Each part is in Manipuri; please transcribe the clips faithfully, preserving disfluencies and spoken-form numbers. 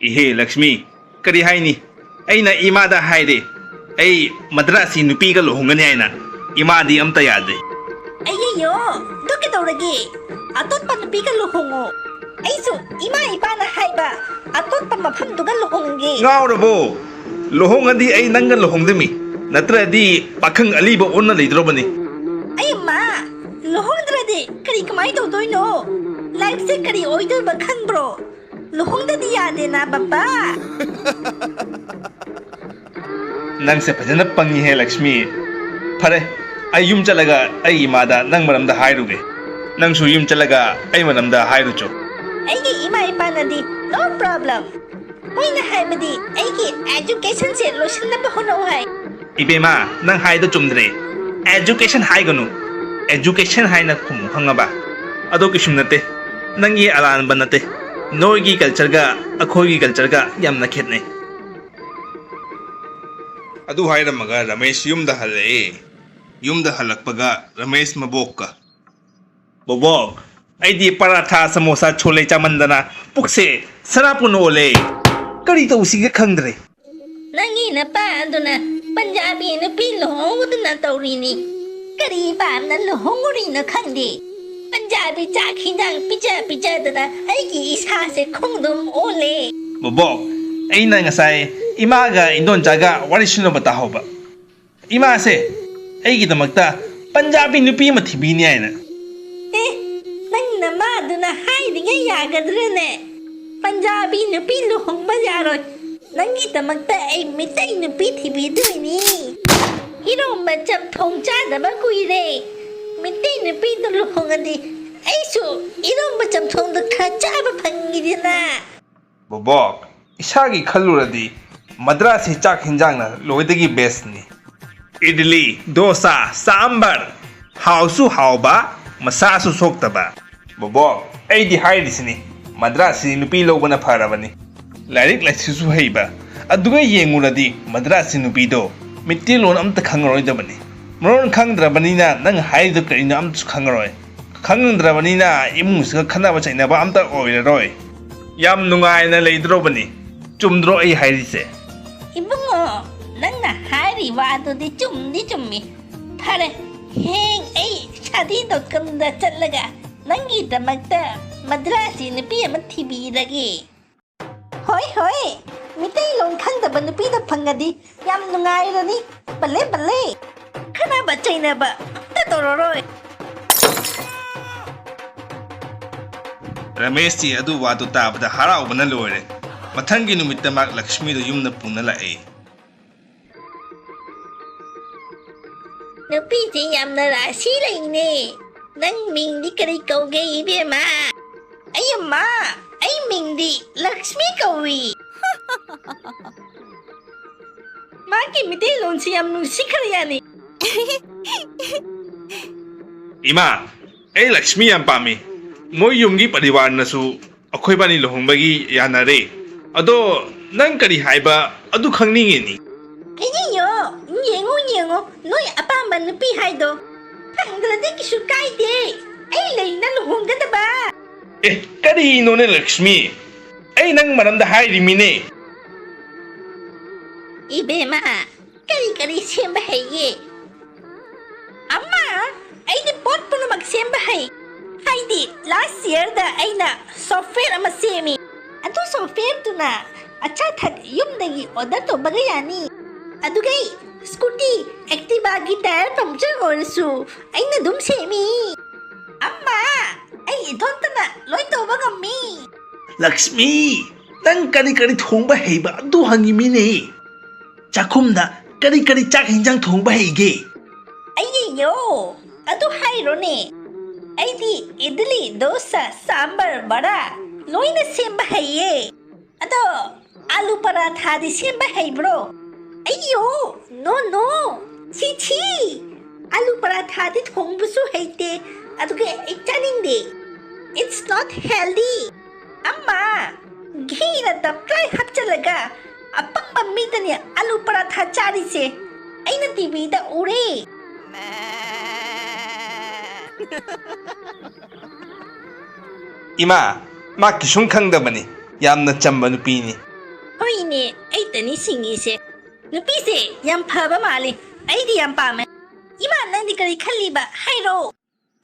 ꯏꯍꯦ ꯂꯛꯁꯃꯤ, ꯀꯔꯤ ꯍꯥꯏꯅꯤ? ꯑꯩꯅ ꯏꯃꯥꯗ ꯍꯥꯏꯔꯦ, ꯑꯩ ꯃꯗ꯭ꯔꯥꯁꯤ ꯅꯨꯄꯤꯒ ꯂꯨꯍꯣꯡꯒꯅꯤ ꯍꯥꯏꯅ꯫ ꯏꯃꯥꯗꯤ ꯑꯝꯇ ꯌꯥꯗꯦ꯫ ꯑꯩꯌꯣ, ꯑꯗꯨ ꯀꯩꯗꯧꯔꯒꯦ? ꯑꯇꯣꯞꯄ ꯅꯨꯄꯤꯒ ꯂꯨꯍꯣꯡꯉꯣ꯫ ꯑꯩꯁꯨ ꯏꯃꯥ ꯏꯄꯥꯅ ꯍꯥꯏꯕ ꯑꯇꯣꯞꯄ ꯃꯐꯝꯗꯨꯒ ꯂꯨꯍꯣꯡꯒꯦ꯫ ꯉꯥꯎꯔꯕꯣ? ꯂꯨꯍꯣꯡꯉꯗꯤ ꯑꯩ ꯅꯪꯒ ꯂꯨꯍꯣꯡꯗꯃꯤ, ꯅꯠꯇ꯭ꯔꯗꯤ ꯄꯥꯈꯪ ꯑꯂꯤꯕ ꯑꯣꯟꯅ ꯂꯩꯗ꯭ꯔꯣꯕꯅꯤ꯫ ꯑꯩ ꯃꯥ, ꯂꯨꯍꯣꯡꯗ꯭ꯔꯗꯤ ꯀꯔꯤ ꯀꯃꯥꯏ ꯇꯧꯗꯣꯏꯅꯣ? ꯂꯥꯏꯐꯁꯦ ꯀꯔꯤ ꯑꯣꯏꯗꯣꯏꯕ ꯈꯪꯕ꯭ꯔꯣ? ꯂꯨꯍꯣꯡꯗꯗꯤ ꯌꯥꯗꯦꯅ ꯕꯕꯥ꯫ ꯅꯪꯁꯦ ꯐꯖꯅ ꯄꯪꯉꯤꯍꯦ ꯂꯛꯁꯃꯤ꯫ ꯐꯔꯦ, ꯑꯩ ꯌꯨꯝ ꯆꯠꯂꯒ ꯑꯩ ꯏꯃꯥꯗ ꯅꯪ ꯃꯔꯝꯗ ꯍꯥꯏꯔꯨꯒꯦ꯫ ꯅꯪꯁꯨ ꯌꯨꯝ ꯆꯠꯂꯒ ꯑꯩ ꯃꯔꯝꯗ ꯍꯥꯏꯔꯨꯆꯣ꯫ ꯑꯩꯒꯤ ꯏꯃꯥ ꯏꯄꯥꯅꯗꯤ "No problem", ꯃꯣꯏꯅ ꯍꯥꯏꯕꯗꯤ ꯑꯩꯒꯤ ꯑꯦꯖꯨꯀꯦꯁꯟꯁꯦ ꯂꯣꯏꯁꯤꯟꯅꯕ ꯍꯣꯠꯅꯧ ꯍꯥꯏ꯫ ꯏꯕꯦꯝꯃ, ꯅꯪ ꯍꯥꯏꯗꯣ ꯆꯨꯝꯗ꯭ꯔꯦ꯫ ꯑꯦꯖꯨꯀꯦꯁꯟ ꯍꯥꯏꯒꯅꯨ, ꯑꯦꯖꯨꯀꯦꯁꯟ ꯍꯥꯏꯅ ꯈꯨꯝꯃꯨ, ꯈꯪꯉꯕ? ꯑꯗꯣ ꯀꯩꯁꯨꯝ ꯅꯠꯇꯦ, ꯅꯪꯒꯤ ꯑꯔꯥꯟꯕ ꯅꯠꯇꯦ꯫ ꯅꯣꯏꯒꯤ ꯀꯜꯆꯔꯒ ꯑꯩꯈꯣꯏꯒꯤ ꯀꯜꯆꯔꯒ ꯌꯥꯝꯅ ꯈꯦꯠꯅꯩ꯫ ꯑꯗꯨ ꯍꯥꯏꯔꯝꯃꯒ ꯔꯃꯦꯁ ꯌꯨꯝꯗ ꯍꯜꯂꯛꯑꯦ꯫ ꯌꯨꯝꯗ ꯍꯜꯂꯛꯄꯒ ꯔꯃꯦꯁ ꯃꯕꯣꯛꯀ, "ꯕꯣꯕꯣꯛ, ꯑꯩꯗꯤ ꯄꯔꯥꯊꯥ, ꯁꯃꯣꯁꯥ, ꯁꯣꯂꯦ ꯆꯥꯃꯟꯗꯅ ꯄꯨꯛꯁꯦ ꯁꯅꯥꯄꯨꯟ ꯑꯣꯜꯂꯦ꯫ ꯀꯔꯤ ꯇꯧꯁꯤꯒꯦ ꯈꯪꯗ꯭ꯔꯦ꯫" ꯅꯪꯒꯤ ꯅꯄꯥ ꯑꯗꯨꯅ ꯄꯟꯖꯥꯕꯤ ꯅꯨꯄꯤ ꯂꯨꯍꯣꯡꯉꯨꯗꯅ ꯇꯧꯔꯤꯅꯤ꯫ ꯀꯔꯤ ꯄꯥꯝꯅ ꯂꯨꯍꯣꯡꯉꯨꯔꯤꯅꯣ ꯈꯪꯗꯦ꯫ ꯄꯟꯖꯥꯕꯤ ꯆꯥꯛ ꯍꯤꯟꯖꯥꯡ ꯄꯤꯖ ꯄꯤꯖꯗꯅ ꯑꯩꯒꯤ ꯏꯁꯥꯁꯦ ꯈꯣꯡꯗ꯭ꯔꯨꯝ ꯑꯣꯜꯂꯦ꯫ ꯕꯣꯕꯣꯛ, ꯑꯩꯅ ꯉꯁꯥꯏ ꯏꯃꯥꯒ ꯏꯟꯗꯣꯟꯆꯥꯒ ꯋꯥꯔꯤ ꯁꯨꯅꯕ ꯇꯥꯍꯧꯕ꯫ ꯏꯃꯥꯁꯦ ꯑꯩꯒꯤꯗꯃꯛꯇ ꯄꯟꯖꯥꯕꯤ ꯅꯨꯄꯤ ꯑꯃ ꯊꯤꯕꯤꯅꯤ ꯍꯥꯏꯅ꯫ ꯑꯦ, ꯅꯪ ꯅꯃꯥꯗꯨꯅ ꯍꯥꯏꯔꯤꯉꯩ ꯌꯥꯒꯗ꯭ꯔꯅꯦ? ꯄꯟꯖꯥꯕꯤ ꯅꯨꯄꯤ ꯂꯨꯍꯣꯡꯕ ꯌꯥꯔꯣꯏ꯫ ꯅꯪꯒꯤꯗꯃꯛꯇ ꯑꯩ ꯃꯤꯇꯩ ꯅꯨꯄꯤ ꯊꯤꯕꯤꯗꯣꯏꯅꯤ꯫ ꯏꯔꯣꯝꯕ ꯆꯝꯊꯣꯡ ꯆꯥꯗꯕ ꯀꯨꯏꯔꯦ꯫ ꯃꯤꯇꯩ ꯅꯨꯄꯤꯗꯨ ꯂꯨꯍꯣꯡꯉꯗꯤ ꯑꯩꯁꯨ ꯏꯔꯣꯝꯕ ꯆꯝꯊꯣꯡꯗꯨ ꯈꯔ ꯆꯥꯕ ꯐꯪꯉꯤꯗꯅ꯫ ꯕꯣꯕꯣꯛ, ꯏꯁꯥꯒꯤ ꯈꯜꯂꯨꯔꯗꯤ ꯃꯗ꯭ꯔꯥꯁꯤ ꯆꯥꯛ ꯍꯤꯟꯖꯥꯡꯅ ꯂꯣꯏꯗꯒꯤ ꯕꯦꯁꯅꯤ꯫ ꯏꯗꯂꯤ, ꯗꯣꯁꯥ, ꯁꯥꯝꯕꯔ, ꯍꯥꯎꯁꯨ ꯍꯥꯎꯕ, ꯃꯁꯥꯁꯨ ꯁꯣꯛꯇꯕ꯫ ꯕꯣꯕꯣꯛ, ꯑꯩꯗꯤ ꯍꯥꯏꯔꯤꯁꯤꯅꯤ, ꯃꯗ꯭ꯔꯥꯁꯤ ꯅꯨꯄꯤ ꯂꯧꯕꯅ ꯐꯔꯕꯅꯤ꯫ ꯂꯥꯏꯔꯤꯛ ꯂꯥꯏꯁꯨꯁꯨ ꯍꯩꯕ, ꯑꯗꯨꯒ ꯌꯦꯡꯉꯨꯔꯗꯤ ꯃꯗ꯭ꯔꯥꯁꯤ ꯅꯨꯄꯤꯗꯣ ꯃꯤꯇꯩꯂꯣꯟ ꯑꯝꯇ ꯈꯪꯉꯔꯣꯏꯗꯕꯅꯤ꯫ ꯃꯔꯣꯟ ꯈꯪꯗ꯭ꯔꯕꯅꯤꯅ ꯅꯪ ꯍꯥꯏꯔꯤꯗꯣ ꯀꯔꯤꯅꯣ ꯑꯝꯇꯁꯨ ꯈꯪꯉꯔꯣꯏ꯫ ꯈꯪꯗ꯭ꯔꯕꯅꯤꯅ ꯏꯃꯨꯡꯁꯤꯒ ꯈꯠꯅꯕ ꯆꯩꯅꯕ ꯑꯝꯇ ꯑꯣꯏꯔꯔꯣꯏ꯫ ꯌꯥꯝ ꯅꯨꯡꯉꯥꯏꯅ ꯂꯩꯗ꯭ꯔꯣꯕꯅꯤ꯫ ꯆꯨꯝꯗ꯭ꯔꯣ ꯑꯩ ꯍꯥꯏꯔꯤꯁꯦ? ꯏꯕꯨꯡꯉꯣ, ꯅꯪꯅ ꯍꯥꯏꯔꯤ ꯋꯥꯗꯨꯗꯤ ꯆꯨꯝꯗꯤ ꯆꯨꯝꯃꯤ꯫ ꯐꯔꯦ, ꯍꯌꯦꯡ ꯑꯩ ꯁꯥꯗꯤ ꯗꯣꯠ ꯀꯣꯝꯗ ꯆꯠꯂꯒ ꯅꯪꯒꯤꯗꯃꯛꯇ ꯃꯗ꯭ꯔꯥꯁꯤ ꯅꯨꯄꯤ ꯑꯃ ꯊꯤꯕꯤꯔꯒꯦ꯫ ꯍꯣꯏ, ꯍꯣꯏ, ꯃꯤꯇꯩꯂꯣꯟ ꯈꯪꯗꯕ ꯅꯨꯄꯤꯗ ꯐꯪꯉꯗꯤ ꯌꯥꯝ ꯅꯨꯡꯉꯥꯏꯔꯅꯤ꯫ ꯕꯜꯂꯦ, ꯕꯜꯂꯦ꯫ ꯈꯠꯅꯕ ꯆꯩꯅꯕ ꯑꯝꯇ ꯇꯧꯔꯔꯣꯏ꯫ ꯔꯃꯦꯁꯇꯤ ꯑꯗꯨ ꯋꯥꯗꯨ ꯇꯥꯕꯗ ꯍꯔꯥꯎꯕꯅ ꯂꯣꯏꯔꯦ꯫ ꯃꯊꯪꯒꯤ ꯅꯨꯃꯤꯠꯇ ꯃꯍꯥꯛ ꯂꯛꯁꯃꯤꯗꯨ ꯌꯨꯝꯗ ꯄꯨꯅ ꯂꯥꯛꯑꯦ꯫ ꯅꯨꯄꯤꯁꯦ ꯌꯥꯝꯅ ꯔꯥꯁꯤ ꯂꯩꯅꯦ꯫ ꯅꯪ ꯃꯤꯡꯗꯤ ꯀꯔꯤ ꯀꯧꯒꯦ, ꯏꯕꯦꯝꯃ? ꯑꯩ ꯑꯝꯃ, ꯑꯩ ꯃꯤꯡꯗꯤ ꯂꯛꯁꯃꯤ ꯀꯧꯏ꯫ ꯃꯥꯒꯤ ꯃꯤꯇꯩꯂꯣꯟꯁꯤ ꯌꯥꯝ ꯅꯨꯡꯁꯤꯈ꯭ꯔꯖꯥꯠꯅꯤ꯫ ꯏꯃꯥ, ꯑꯩ ꯂꯛꯁꯃꯤ ꯌꯥꯝ ꯄꯥꯝꯃꯤ꯫ ꯃꯣꯏ ꯌꯨꯝꯒꯤ ꯄꯔꯤꯋꯥꯔꯅꯁꯨ ꯑꯩꯈꯣꯏꯕꯥꯅꯤ ꯂꯨꯍꯣꯡꯕꯒꯤ ꯌꯥꯅꯔꯦ꯫ ꯑꯗꯣ ꯅꯪ ꯀꯔꯤ ꯍꯥꯏꯕ ꯑꯗꯨ ꯈꯪꯅꯤꯡꯉꯤꯅꯤ꯫ ꯑꯩꯒꯤꯌꯣ, ꯌꯦꯡꯉꯨ, ꯌꯦꯡꯉꯨ, ꯅꯣꯏ ꯑꯄꯥꯝꯕ ꯅꯨꯄꯤ ꯍꯥꯏꯗꯣ ꯐꯪꯗ꯭ꯔꯗꯤ ꯀꯩꯁꯨ ꯀꯥꯏꯗꯦ꯫ ꯑꯩ ꯂꯩꯅ ꯂꯨꯍꯣꯡꯒꯗꯕ꯫ ꯑꯦ, ꯀꯔꯤꯅꯣꯅꯦ ꯂꯛꯁꯃꯤ? ꯑꯩ ꯅꯪ ꯃꯔꯝꯗ ꯍꯥꯏꯔꯤꯃꯤꯅꯦ꯫ ꯏꯕꯦꯝꯃ, ꯀꯔꯤ ꯀꯔꯤ ꯁꯦꯝꯕ ꯍꯩꯒꯦ? ꯑꯝꯃ, ꯑꯩꯗꯤ ꯄꯣꯠ ꯄꯨꯝꯅꯃꯛ ꯁꯦꯝꯕ ꯍꯩ꯫ ꯍꯥꯏꯗꯤ, last yearꯗ ꯑꯩꯅ software ꯑꯃ ꯁꯦꯝꯃꯤ꯫ ꯑꯗꯨ softwareꯗꯨꯅ ꯑꯆꯥ ꯑꯊꯛ ꯌꯨꯝꯗꯒꯤ order ꯇꯧꯕꯒ ꯌꯥꯅꯤ꯫ ꯑꯗꯨꯒ ꯑꯩ scooty, Activaꯒꯤ tyre puncture ꯑꯣꯏꯔꯁꯨ ꯑꯩꯅ ꯑꯗꯨꯝ ꯁꯦꯝꯃꯤ꯫ ꯑꯝꯃ, ꯑꯩ ꯏꯊꯣꯟꯇꯅ ꯂꯣꯏ ꯇꯧꯕ ꯉꯝꯃꯤ꯫ ꯂꯛꯁꯃꯤ, ꯅꯪ ꯀꯔꯤ ꯀꯔꯤ ꯊꯣꯡꯕ ꯍꯩꯕ ꯑꯗꯨ ꯍꯪꯉꯤꯃꯤꯅꯦ꯫ ꯆꯥꯛꯈꯨꯝꯗ ꯀꯔꯤ ꯀꯔꯤ ꯆꯥꯛ ꯍꯤꯟꯖꯥꯡ ꯊꯣꯡꯕ ꯍꯩꯒꯦ? ꯑꯩꯌꯣ, ꯑꯗꯨ ꯍꯥꯏꯔꯣꯅꯦ꯫ ꯑꯩꯗꯤ ꯏꯗꯂꯤ, ꯗꯣꯁꯥ, ꯁꯥꯝꯕꯔ, ꯕꯔꯥ ꯂꯣꯏꯅ ꯁꯦꯝꯕ ꯍꯩꯌꯦ꯫ ꯑꯗꯣ ꯑꯥꯂꯨ ꯄꯔꯥꯊꯥꯗꯤ ꯁꯦꯝꯕ ꯍꯩꯕ꯭ꯔꯣ? ꯑꯩꯌꯣ, no, no, ꯁꯤ, ꯁꯤ꯫ ꯑꯥꯂꯨ ꯄꯔꯥꯊꯥꯗꯤ ꯊꯣꯡꯕꯁꯨ ꯍꯩꯇꯦ, ꯑꯗꯨꯒ ꯑꯩ ꯆꯥꯅꯤꯡꯗꯦ꯫ It's not healthy꯫ ꯑꯝꯃ, ꯘꯤꯅ ꯇꯞꯇꯥꯏ ꯍꯥꯞꯆꯤꯜꯂꯒ ꯑꯄꯪꯕ ꯃꯤꯗꯅꯦ ꯑꯥꯂꯨ ꯄꯔꯥꯊꯥ ꯆꯥꯔꯤꯁꯦ꯫ ꯑꯩꯅ ꯇꯤꯚꯤꯗ ꯎꯔꯦ꯫ ꯏꯃꯥ, ꯃꯥ ꯀꯩꯁꯨꯝ ꯈꯪꯗꯕꯅꯤ꯫ ꯌꯥꯝꯅ ꯆꯝꯕ ꯅꯨꯄꯤꯅꯤ꯫ ꯍꯣꯏꯅꯦ, ꯑꯩꯇꯅꯤ ꯁꯤꯡꯉꯤꯁꯦ꯫ ꯅꯨꯄꯤꯁꯦ ꯌꯥꯝ ꯐꯕ ꯃꯥꯜꯂꯤ꯫ ꯑꯩꯗꯤ ꯌꯥꯝ ꯄꯥꯝꯃꯦ꯫ ꯏꯃꯥ, ꯅꯪꯗꯤ ꯀꯔꯤ ꯈꯜꯂꯤꯕ? ꯍꯥꯏꯔꯣ꯫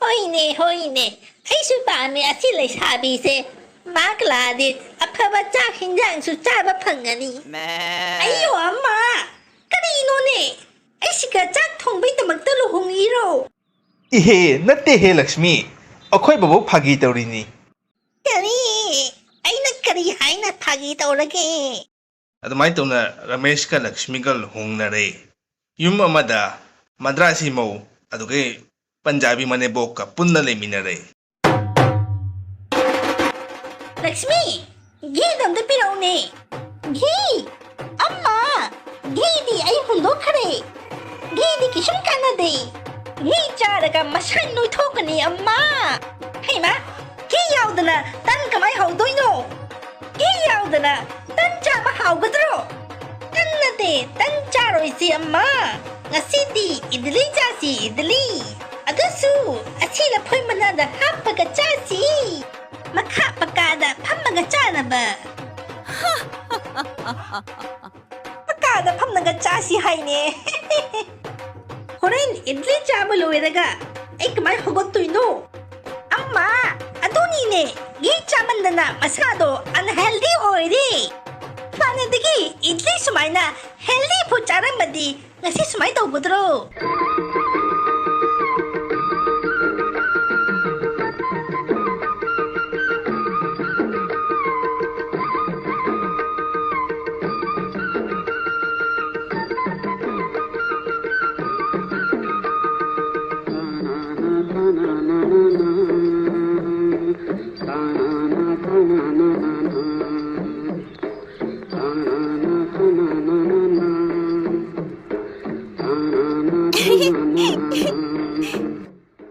ꯍꯣꯏꯅꯦ, ꯍꯣꯏꯅꯦ, ꯑꯩꯁꯨ ꯄꯥꯝꯃꯦ ꯑꯁꯤ ꯂꯩꯁꯥꯕꯤꯁꯦ꯫ ꯃꯥ ꯂꯥꯛꯑꯗꯤ ꯑꯐꯕ ꯆꯥꯛ ꯍꯤꯟꯖꯥꯡꯁꯨ ꯆꯥꯕ ꯐꯪꯒꯅꯤ꯫ ꯑꯩꯌꯣ ꯑꯃ, ꯀꯔꯤꯅꯣꯅꯦ? ꯑꯩꯁꯤꯒ ꯆꯥꯛ ꯊꯣꯡꯕꯩꯗꯃꯛꯇ ꯂꯨꯍꯣꯡꯉꯤꯔꯣ? ꯏꯍꯦ, ꯅꯠꯇꯦꯍꯦ ꯂꯛꯁꯃꯤ, ꯑꯩꯈꯣꯏ ꯕꯕꯣꯛ ꯐꯥꯒꯤ ꯇꯧꯔꯤꯅꯤ꯫ ꯀꯔꯤ? ꯑꯩꯅ ꯀꯔꯤ ꯍꯥꯏꯅ ꯐꯥꯒꯤ ꯇꯧꯔꯒꯦ? ꯑꯗꯨꯃꯥꯏꯅ ꯇꯧꯅ ꯔꯃꯦꯁꯀ ꯂꯛꯁꯃꯤꯒ ꯂꯨꯍꯣꯡꯅꯔꯦ꯫ ꯌꯨꯝ ꯑꯃꯗ ꯃꯗ꯭ꯔꯥꯁꯤ ꯃꯧ ꯑꯗꯨꯒ ꯄꯟꯖꯥꯕꯤ ꯃꯅꯦꯝꯕꯣꯛꯀ ꯄꯨꯟꯅ ꯂꯩꯃꯤꯟꯅꯔꯦ꯫ ꯂꯛꯁꯃꯤ, ꯘꯤꯗꯣ ꯑꯝꯇ ꯄꯤꯔꯛꯎꯅꯦ꯫ ꯘꯤ! ꯑꯝꯃ! ꯘꯤꯗꯤ ꯑꯩ ꯍꯨꯟꯗꯣꯛꯈ꯭ꯔꯦ꯫ ꯘꯤꯗꯤ ꯀꯩꯁꯨꯝ ꯀꯥꯟꯅꯗꯦ꯫ ꯘꯤ ꯆꯥꯔꯒ ꯃꯁꯥ ꯅꯣꯏꯊꯣꯛꯀꯅꯤ, ꯑꯝꯃ! ꯍꯩꯃꯥ! ꯘꯤ ꯌꯥꯎꯗꯅ ꯇꯟ ꯀꯃꯥꯏ ꯍꯧꯗꯣꯏꯅꯣ? ꯘꯤ ꯌꯥꯎꯗꯅ ꯇꯟ ꯆꯥꯕ ꯍꯥꯎꯒꯗ꯭ꯔꯣ? ꯇꯟ ꯅꯠꯇꯦ, ꯇꯟ ꯆꯥꯔꯣꯏꯁꯤ, ꯑꯝꯃ꯫ ꯉꯁꯤꯗꯤ ꯏꯗꯂꯤ ꯆꯥꯁꯤ, ꯏꯗꯂꯤ꯫ ꯑꯗꯨꯁꯨ ꯑꯁꯤ ꯂꯐꯣꯏ ꯃꯅꯥꯗ ꯍꯥꯞꯄꯒ ꯆꯥꯁꯤ꯫ ꯃꯈꯥ ꯄꯀꯥꯗ ꯐꯝꯃꯒ ꯆꯥꯅꯕ꯫ ꯄꯀꯥꯗ ꯐꯝꯃꯒ ꯆꯥꯁꯤ ꯍꯥꯏꯅꯦ꯫ ꯍꯣꯔꯦꯟ ꯏꯗꯂꯤ ꯆꯥꯕ ꯂꯣꯏꯔꯒ ꯑꯩ ꯀꯃꯥꯏ ꯍꯧꯒꯠꯇꯣꯏꯅꯣ? ꯑꯝꯃ, ꯑꯗꯨꯅꯤꯅꯦ, ꯘꯤ ꯆꯥꯃꯟꯗꯅ ꯃꯁꯥꯗꯣ unhealthy ꯑꯣꯏꯔꯦ꯫ ꯍꯥꯟꯅꯗꯒꯤ ꯏꯗꯂꯤ ꯁꯨꯃꯥꯏꯅ healthy food ꯆꯥꯔꯝꯃꯗꯤ ꯉꯁꯤ ꯁꯨꯃꯥꯏ ꯇꯧꯒꯗ꯭ꯔꯣ?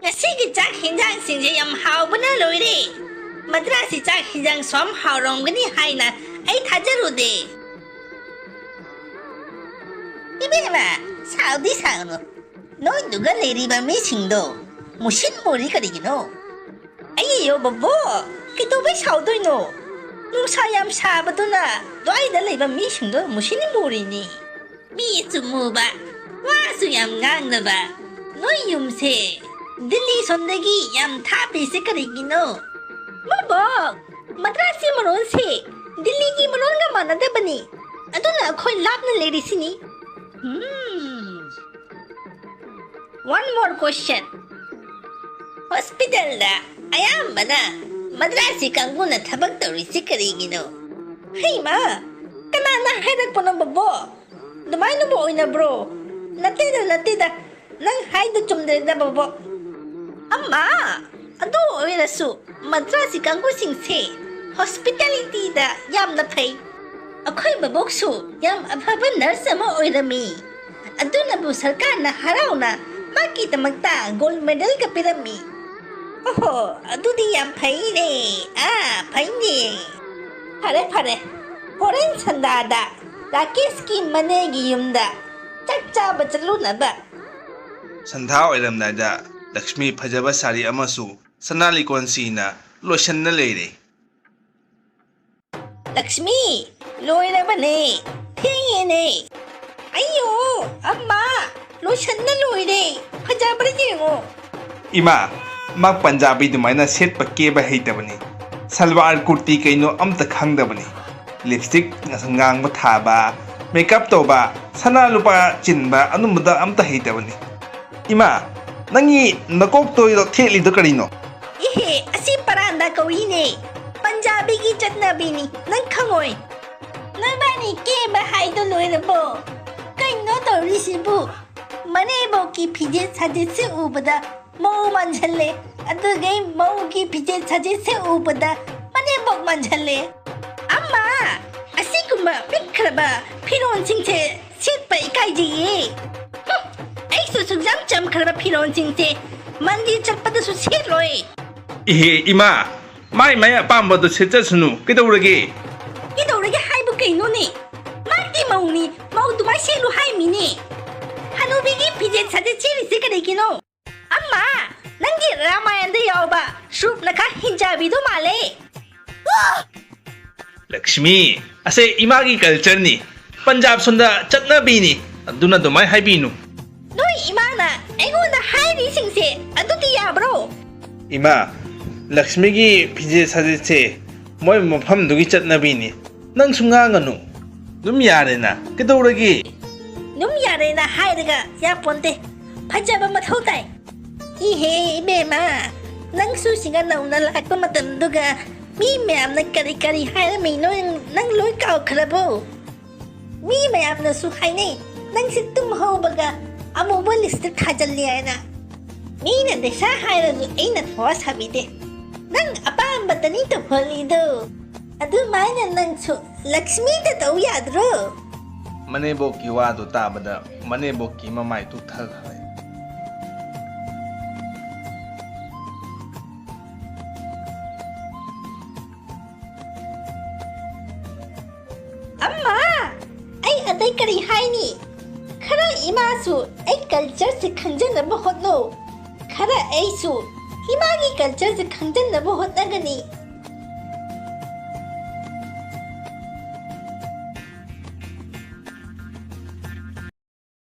ꯉꯁꯤꯒꯤ ꯆꯥꯛ ꯍꯤꯟꯖꯥꯡꯁꯤꯡꯁꯦ ꯌꯥꯝ ꯍꯥꯎꯕꯅ ꯂꯣꯏꯔꯦ꯫ ꯃꯗ꯭ꯔꯥꯁꯤ ꯆꯥꯛ ꯍꯤꯟꯖꯥꯡ ꯁꯨꯝ ꯍꯥꯎꯔꯝꯒꯅꯤ ꯍꯥꯏꯅ ꯑꯩ ꯊꯥꯖꯔꯨꯗꯦ꯫ ꯏꯕꯦꯝꯃ, ꯁꯥꯎꯗꯤ ꯁꯥꯎꯅꯨ꯫ ꯅꯣꯏꯗꯨꯒ ꯂꯩꯔꯤꯕ ꯃꯤꯁꯤꯡꯗꯣ ꯃꯨꯁꯤꯟ ꯃꯨꯔꯤ ꯀꯔꯤꯒꯤꯅꯣ? ꯑꯩꯌꯣ ꯕꯣꯕꯣ, ꯀꯩꯗꯧꯕꯩ ꯁꯥꯎꯗꯣꯏꯅꯣ? ꯅꯨꯡꯁꯥ ꯌꯥꯝ ꯁꯥꯕꯗꯨꯅ ꯑꯗꯨꯋꯥꯏꯗ ꯂꯩꯕ ꯃꯤꯁꯤꯡꯗꯣ ꯃꯨꯁꯤꯟ ꯃꯨꯔꯤꯅꯤ꯫ ꯃꯤꯁꯨ ꯃꯨꯕ, ꯋꯥꯁꯨ ꯌꯥꯝ ꯉꯥꯡꯗꯕ ꯅꯣꯏ ꯌꯨꯝꯁꯦ ꯗꯤꯜꯂꯤ ꯁꯣꯝꯗꯒꯤ ꯌꯥꯝ ꯊꯥꯞꯄꯤꯁꯦ ꯀꯔꯤꯒꯤꯅꯣ? ꯕꯣꯕꯣꯛ, ꯃꯗ꯭ꯔꯥꯁꯤ ꯃꯔꯣꯟꯁꯦ ꯗꯤꯜꯂꯤꯒꯤ ꯃꯔꯣꯟꯒ ꯃꯥꯟꯅꯗꯕꯅꯤ꯫ ꯑꯗꯨꯅ ꯑꯩꯈꯣꯏ ꯂꯥꯞꯅ ꯂꯩꯔꯤꯁꯤꯅꯤ꯫ Hmm. One more question. ꯍꯣꯁꯄꯤꯇꯥꯜꯗ ꯑꯌꯥꯝꯕꯅ ꯃꯗ꯭ꯔꯥꯁꯤ ꯀꯥꯡꯕꯨꯅ ꯊꯕꯛ ꯇꯧꯔꯤꯁꯤ ꯀꯔꯤꯒꯤꯅꯣ? ꯍꯩꯃꯥ! ꯀꯅꯥꯅ ꯍꯥꯏꯔꯛꯄꯅꯣ ꯕꯣꯕꯣꯛ? ꯑꯗꯨꯃꯥꯏꯅꯕꯨ ꯑꯣꯏꯅꯕ꯭ꯔꯣ? ꯅꯠꯇꯦꯗ, ꯅꯠꯇꯦꯗ꯫ ꯅꯪ ꯍꯥꯏꯗꯣ ꯆꯨꯝꯗ꯭ꯔꯦꯗ ꯕꯣꯕꯣꯛ꯫ ꯑꯝꯃꯥ! ꯑꯗꯨ ꯑꯣꯏꯔꯁꯨ ꯃꯗ꯭ꯔꯥꯁꯤ ꯀꯥꯡꯕꯨꯁꯤꯡꯁꯦ ꯍꯣꯁꯄꯤꯇꯥꯂꯤꯇꯤꯗ ꯌꯥꯝꯅ ꯐꯩ꯫ ꯑꯩꯈꯣꯏ ꯕꯣꯕꯣꯛꯁꯨ ꯌꯥꯝ ꯑꯐꯕ ꯅꯔꯁ ꯑꯃ ꯑꯣꯏꯔꯝꯃꯤ꯫ ꯑꯗꯨꯅꯕꯨ ꯁꯔꯀꯥꯔꯅ ꯍꯔꯥꯎꯅ ꯃꯥꯒꯤꯗꯃꯛꯇ ꯒꯣꯜꯗ ꯃꯦꯗꯜꯒ ꯄꯤꯔꯝꯃꯤ꯫ ꯑꯣꯍꯣ, ꯑꯗꯨꯗꯤ ꯌꯥꯝ ꯐꯩꯅꯦ꯫ ꯑꯥ, ꯐꯩꯅꯦ꯫ ꯐꯔꯦ, ꯐꯔꯦ꯫ ꯍꯣꯔꯦꯟ ꯁꯟꯗꯥꯗ ꯔꯥꯀꯦꯁꯀꯤ ꯃꯅꯦꯒꯤ ꯌꯨꯝꯗ ꯆꯥꯛ ꯆꯥꯕ ꯆꯠꯂꯨꯅꯕ꯫ ꯁꯟꯗꯥ ꯑꯣꯏꯔꯝꯗꯥꯏꯗ ꯂꯛꯁꯃꯤ ꯐꯖꯕ ꯁꯥꯔꯤ ꯑꯃꯁꯨ ꯁꯅꯥ ꯂꯤꯀꯣꯟꯁꯤꯅ ꯂꯣꯏꯁꯟꯅ ꯂꯩꯔꯦ꯫ ꯂꯛꯁꯃꯤ, ꯂꯣꯏꯔꯕꯅꯦ꯫ ꯊꯦꯡꯉꯦꯅꯦ꯫ ꯑꯩꯌꯣ, ꯑꯝꯃꯥ, ꯂꯣꯏꯁꯟꯅ ꯂꯣꯏꯔꯦ꯫ ꯐꯖꯕ꯭ꯔꯥ ꯌꯦꯡꯉꯣ꯫ ꯏꯃꯥ, ꯃꯥ ꯄꯟꯖꯥꯕꯤ ꯑꯗꯨꯃꯥꯏꯅ ꯁꯦꯠꯄ ꯀꯦꯕ ꯍꯩꯇꯕꯅꯤ꯫ ꯁꯜꯋꯥꯔ ꯀꯨꯔꯇꯤ ꯀꯩꯅꯣ ꯑꯝꯇ ꯈꯪꯗꯕꯅꯤ꯫ ꯂꯤꯞꯁꯇꯤꯛ ꯉꯥꯡꯕ ꯊꯥꯕ, ꯃꯦꯀꯞ ꯇꯧꯕ, ꯁꯅꯥ ꯂꯨꯄꯥ ꯆꯤꯟꯕ ꯑꯗꯨꯝꯕꯗ ꯑꯝꯇ ꯍꯩꯇꯕꯅꯤ꯫ ꯏꯃꯥ, ꯅꯪꯒꯤ ꯅꯀꯣꯛꯇꯣ ꯊꯦꯠꯂꯤꯗꯣ ꯀꯔꯤꯅꯣ? ꯏꯍꯦ, ꯑꯁꯤ ꯄꯔꯥꯟꯗꯥ ꯀꯧꯏꯅꯦ꯫ ꯄꯟꯖꯥꯕꯤꯒꯤ ꯆꯠꯅꯕꯤꯅꯤ, ꯅꯪ ꯈꯪꯉꯣꯏ꯫ ꯅꯕꯥꯅꯤ ꯀꯦꯕ ꯍꯥꯏꯗꯣ ꯂꯣꯏꯔꯕꯣ? ꯀꯩꯅꯣ ꯇꯧꯔꯤꯁꯤꯕꯨ? ꯃꯅꯦꯕꯣꯛꯀꯤ ꯐꯤꯖꯦꯠ ꯁꯥꯖꯦꯠꯁꯦ ꯎꯕꯗ ꯃꯧ ꯃꯥꯟꯁꯜꯂꯦ꯫ ꯑꯗꯨꯒꯤ ꯃꯧꯒꯤ ꯐꯤꯖꯦꯠ ꯁꯥꯖꯦꯠꯁꯦ ꯎꯕꯗ ꯃꯅꯦꯝꯕꯣꯛ ꯃꯥꯟꯁꯜꯂꯦ꯫ ꯑꯃ, ꯑꯁꯤꯒꯨꯝꯕ ꯄꯤꯛꯈ꯭ꯔꯕ ꯐꯤꯔꯣꯟꯁꯤꯡꯁꯦ ꯁꯦꯠꯄ ꯏꯀꯥꯏꯖꯩꯌꯦ꯫ ꯍꯨꯝ, ꯑꯩꯁꯨ ꯁꯨꯛꯆꯝ ꯆꯝꯈ꯭ꯔꯕ ꯐꯤꯔꯣꯟꯁꯤꯡꯁꯦ ꯃꯟꯗꯤꯔ ꯆꯠꯄꯗꯁꯨ ꯁꯦꯠꯂꯣꯏ꯫ ꯏꯍꯦ, ꯏꯃꯥ, ꯃꯥꯏ ꯃꯥꯏ ꯑꯄꯥꯝꯕꯗꯣ ꯁꯦꯠꯆꯁꯅꯨ, ꯀꯩꯗꯧꯔꯒꯦ? ꯀꯩꯗꯧꯔꯒꯦ ꯍꯥꯏꯕꯨ ꯀꯩꯅꯣꯅꯦ? ꯃꯥꯗꯤ ꯃꯧꯅꯤ, ꯃꯧ ꯑꯗꯨꯃꯥꯏ ꯁꯦꯠꯂꯨ ꯍꯥꯏꯃꯤꯅꯦ꯫ ꯍꯅꯨꯕꯤꯒꯤ ꯐꯤꯖꯦꯠ ꯁꯥꯖꯦꯠ ꯁꯦꯠꯂꯤꯁꯦ ꯀꯔꯤꯒꯤꯅꯣ? ꯑꯃ, ꯅꯪꯒꯤ ꯔꯥꯃꯥꯌꯟꯗ ꯌꯥꯎꯕ ꯁ꯭ꯔꯨꯞꯅ ꯈꯔ ꯍꯤꯡꯖꯕꯤꯗꯣ ꯃꯥꯜꯂꯦ꯫ ꯂꯛꯁꯃꯤ, ꯑꯁꯦ ꯏꯃꯥꯒꯤ ꯀꯜꯆꯔꯅꯤ, ꯄꯟꯖꯥꯕ ꯁꯣꯝꯗ ꯆꯠꯅꯕꯤꯅꯤ, ꯑꯗꯨꯅ ꯑꯗꯨꯃꯥꯏꯅ ꯍꯥꯏꯕꯤꯅꯨ꯫ ꯅꯣꯏ ꯏꯃꯥꯅ ꯑꯩꯉꯣꯟꯗ ꯍꯥꯏꯔꯤꯁꯤꯡꯁꯦ ꯑꯗꯨꯗꯤ ꯌꯥꯕ꯭ꯔꯣ? ꯏꯃꯥ, ꯂꯛꯁꯃꯤꯒꯤ ꯐꯤꯖꯦꯠ ꯁꯥꯖꯦꯠꯁꯦ ꯃꯣꯏ ꯃꯐꯝꯗꯨꯒꯤ ꯆꯠꯅꯕꯤꯅꯤ, ꯅꯪꯁꯨ ꯉꯥꯡꯒꯅꯨ꯫ ꯑꯗꯨꯝ ꯌꯥꯔꯦꯅ, ꯀꯩꯗꯧꯔꯒꯦ? ꯑꯗꯨꯝ ꯌꯥꯔꯦꯅ ꯍꯥꯏꯔꯒ ꯌꯥꯄꯣꯟꯇꯦ, ꯐꯖꯕ ꯃꯊꯧ ꯇꯥꯏ꯫ ꯏꯍꯦ ꯏꯕꯦꯝꯃ, ꯅꯪꯁꯨ ꯁꯤꯡꯒ ꯅꯧꯅ ꯂꯥꯛꯄ ꯃꯇꯝꯗꯨꯒ ꯃꯤ ꯃꯌꯥꯝꯅ ꯀꯔꯤ ꯀꯔꯤ ꯍꯥꯏꯔꯝꯃꯤꯅꯣ ꯅꯪ ꯂꯣꯏ ꯀꯥꯎꯈ꯭ꯔꯕꯣ? ꯃꯤ ꯃꯌꯥꯝꯅꯁꯨ ꯍꯥꯏꯅꯩ, ꯅꯪꯁꯦ ꯇꯨꯝ ꯍꯧꯕꯒ ꯑꯃꯨꯕ ꯂꯤꯁꯇ ꯊꯥꯖꯤꯜꯂꯤ ꯍꯥꯏꯅ꯫ ꯃꯤꯅ ꯗꯁꯥ ꯍꯥꯏꯔꯁꯨ ꯑꯩꯅ ꯊꯋꯥ ꯁꯥꯕꯤꯗꯦ꯫ ꯅꯪ ꯑꯄꯥꯝꯕꯇꯅꯤ ꯇꯧꯍꯜꯂꯤꯗꯣ꯫ ꯑꯗꯨꯃꯥꯏꯅ ꯅꯪꯁꯨ ꯂꯛꯁꯃꯤꯗ ꯇꯧ ꯌꯥꯗ꯭ꯔꯣ? ꯃꯅꯦꯝꯕꯣꯛꯀꯤ ꯋꯥꯗꯨ ꯇꯥꯕꯗ ꯃꯅꯦꯝꯕꯣꯛꯀꯤ ꯃꯃꯥꯏ ꯇꯨꯊꯈ꯭ꯔꯦ꯫ ꯑꯝꯃꯥ! ꯑꯩ ꯑꯇꯩ ꯀꯔꯤ ꯍꯥꯏꯅꯤ? ꯈꯔ ꯏꯃꯥꯁꯨ ꯑꯩ ꯀꯜꯆꯔꯁꯦ ꯈꯪꯖꯅꯕ ꯍꯣꯠꯅꯧ꯫ ꯈꯔ ꯑꯩꯁꯨ ꯏꯃꯥꯒꯤ ꯀꯜꯆꯔꯁꯦ ꯈꯪꯖꯅꯕ ꯍꯣꯠꯅꯒꯅꯤ꯫